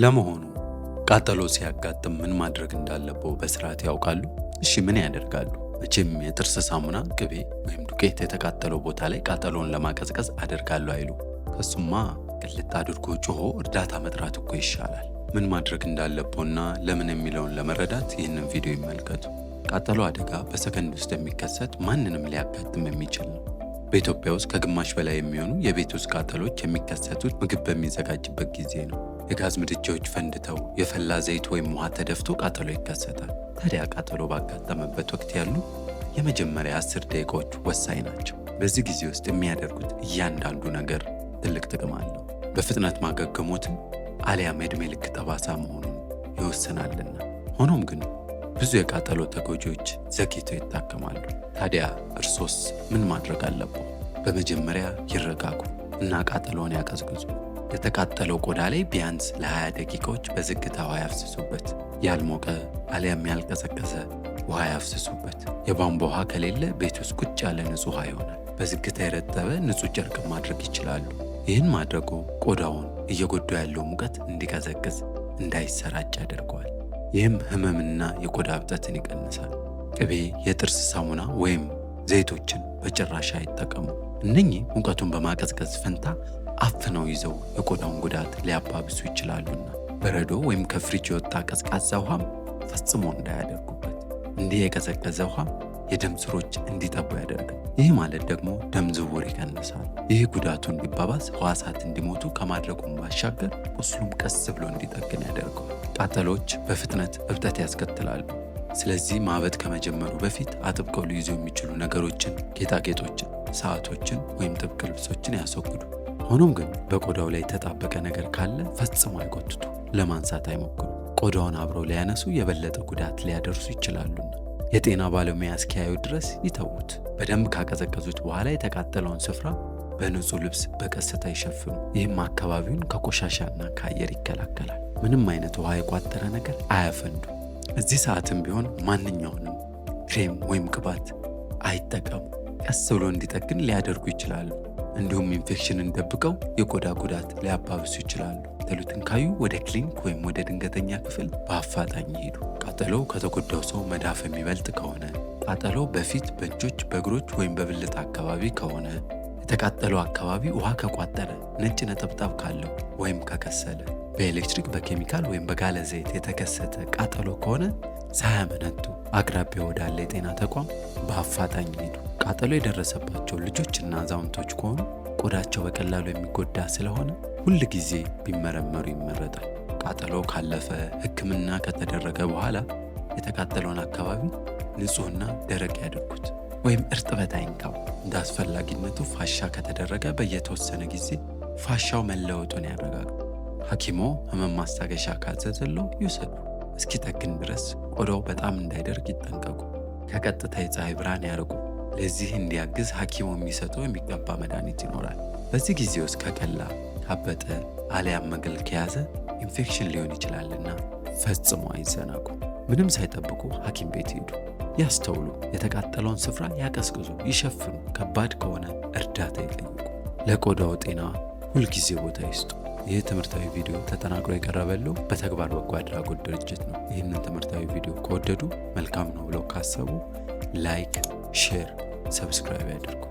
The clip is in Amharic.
ለመሆኑ ቃጠሎ ሲያጋጥም ምን ማድረግ እንዳለብዎ በስርዓት ያውቃሉ? እሺ፣ ምን ያደርጋሉ? መቼም የጥርስ ሳሙና፣ ቅቤ ወይም ዱቄት የተቃጠለው ቦታ ላይ ቃጠሎውን ለማቀዝቀዝ አደርጋለሁ አይሉ። ከሱማ ቅልጥ አድርጎ ጮሆ እርዳታ መጥራት እኮ ይሻላል። ምን ማድረግ እንዳለብዎና ለምን የሚለውን ለመረዳት ይህንን ቪዲዮ ይመልከቱ። ቃጠሎ አደጋ በሰከንድ ውስጥ የሚከሰት፣ ማንንም ሊያጋጥም የሚችል ነው። በኢትዮጵያ ውስጥ ከግማሽ በላይ የሚሆኑ የቤት ውስጥ ቃጠሎች የሚከሰቱት ምግብ በሚዘጋጅበት ጊዜ ነው። የጋዝ ምድጃዎች ፈንድተው፣ የፈላ ዘይት ወይም ውሃ ተደፍቶ ቃጠሎ ይከሰታል። ታዲያ ቃጠሎ ባጋጠመበት ወቅት ያሉ የመጀመሪያ 10 ደቂቃዎች ወሳኝ ናቸው። በዚህ ጊዜ ውስጥ የሚያደርጉት እያንዳንዱ ነገር ትልቅ ጥቅም አለው። በፍጥነት ማገገሞትን አሊያም የዕድሜ ልክ ጠባሳ መሆኑን ይወስናልና። ሆኖም ግን ብዙ የቃጠሎ ተጎጂዎች ዘግይተው ይታከማሉ። ታዲያ እርሶስ ምን ማድረግ አለብዎ? በመጀመሪያ ይረጋጉ እና ቃጠሎውን ያቀዝቅዙ። የተቃጠለው ቆዳ ላይ ቢያንስ ለ20 ደቂቃዎች በዝግታ ውሃ ያፍስሱበት። ያልሞቀ አሊያም ያልቀዘቀዘ ውሃ ያፍስሱበት። የቧንቧ ውሃ ከሌለ ቤት ውስጥ ቁጭ ያለ ንጹህ ውሃ ይሆናል። በዝግታ የረጠበ ንጹህ ጨርቅ ማድረግ ይችላሉ። ይህን ማድረጉ ቆዳውን እየጎዳ ያለው ሙቀት እንዲቀዘቅዝ፣ እንዳይሰራጭ ያደርገዋል። ይህም ህመምና የቆዳ እብጠትን ይቀንሳል። ቅቤ፣ የጥርስ ሳሙና ወይም ዘይቶችን በጭራሽ አይጠቀሙ። እነኚህ ሙቀቱን በማቀዝቀዝ ፈንታ አፍነው ይዘው የቆዳውን ጉዳት ሊያባብሱ ይችላሉና። በረዶ ወይም ከፍሪጅ የወጣ ቀዝቃዛ ውሃም ፈጽሞ እንዳያደርጉበት። እንዲህ የቀዘቀዘ ውሃ የደም ስሮች እንዲጠቡ ያደርጋል። ይህ ማለት ደግሞ ደም ዝውውር ይቀንሳል። ይህ ጉዳቱ እንዲባባስ፣ ህዋሳት እንዲሞቱ ከማድረጉም ባሻገር ቁስሉም ቀስ ብሎ እንዲጠግን ያደርገዋል። ቃጠሎች በፍጥነት እብጠት ያስከትላሉ። ስለዚህ ማበጥ ከመጀመሩ በፊት አጥብቀው ሊይዙ የሚችሉ ነገሮችን፣ ጌጣጌጦችን፣ ሰዓቶችን ወይም ጥብቅ ልብሶችን ያስወግዱ። ሆኖም ግን በቆዳው ላይ የተጣበቀ ነገር ካለ ፈጽሞ አይጎትቱ፣ ለማንሳት አይሞክሩ። ቆዳውን አብረው ሊያነሱ የበለጠ ጉዳት ሊያደርሱ ይችላሉና የጤና ባለሙያ እስኪያዩ ድረስ ይተዉት። በደንብ ካቀዘቀዙት በኋላ የተቃጠለውን ስፍራ በንጹህ ልብስ በቀስታ ይሸፍኑ። ይህም አካባቢውን ከቆሻሻና ከአየር ይከላከላል። ምንም አይነት ውሃ የቋጠረ ነገር አያፈንዱ። እዚህ ሰዓትም ቢሆን ማንኛውንም ክሬም ወይም ቅባት አይጠቀሙ። ቀስ ብሎ እንዲጠግን ሊያደርጉ ይችላሉ። እንዲሁም ኢንፌክሽንን ደብቀው የቆዳ ጉዳት ሊያባብሱ ይችላሉ። ተሉትን ካዩ ወደ ክሊኒክ ወይም ወደ ድንገተኛ ክፍል በአፋጣኝ ይሄዱ። ቃጠሎ ከተጎዳው ሰው መዳፍ የሚበልጥ ከሆነ፣ ቃጠሎ በፊት፣ በእጆች፣ በእግሮች ወይም በብልት አካባቢ ከሆነ፣ የተቃጠለው አካባቢ ውሃ ከቋጠረ፣ ነጭ ነጠብጣብ ካለው ወይም ከከሰለ፣ በኤሌክትሪክ፣ በኬሚካል ወይም በጋለ ዘይት የተከሰተ ቃጠሎ ከሆነ ሳያመነቱ አቅራቢያ ወዳለ የጤና ተቋም በአፋጣኝ ይሄዱ። ቃጠሎ የደረሰባቸው ልጆችና አዛውንቶች ከሆኑ ቆዳቸው በቀላሉ የሚጎዳ ስለሆነ ሁል ጊዜ ቢመረመሩ ይመረጣል። ቃጠሎ ካለፈ፣ ሕክምና ከተደረገ በኋላ የተቃጠለውን አካባቢ ንጹህና ደረቅ ያድርጉት ወይም እርጥበት አይንካው። እንደ አስፈላጊነቱ ፋሻ ከተደረገ በየተወሰነ ጊዜ ፋሻው መለወጡን ያረጋግጡ። ሐኪሞ ህመም ማስታገሻ ካዘዘለው ይውሰዱ። እስኪጠግን ድረስ ቆዳው በጣም እንዳይደርቅ ይጠንቀቁ። ከቀጥታ የፀሐይ ብርሃን ያርቁ። ለዚህ እንዲያግዝ ሐኪሙ የሚሰጠው የሚቀባ መድኃኒት ይኖራል። በዚህ ጊዜ ውስጥ ከቀላ፣ ካበጠ አሊያም መግል ከያዘ ኢንፌክሽን ሊሆን ይችላልና ፈጽሞ አይዘናጉ። ምንም ሳይጠብቁ ሐኪም ቤት ይሄዱ። ያስተውሉ። የተቃጠለውን ስፍራ ያቀዝቅዙ፣ ይሸፍኑ። ከባድ ከሆነ እርዳታ ይጠይቁ። ለቆዳው ጤና ሁልጊዜ ቦታ ይስጡ። ይህ ትምህርታዊ ቪዲዮ ተጠናቅሮ የቀረበለው በተግባር በጎ አድራጎት ድርጅት ነው። ይህንን ትምህርታዊ ቪዲዮ ከወደዱ፣ መልካም ነው ብለው ካሰቡ like፣ share፣ subscribe ያድርጉ።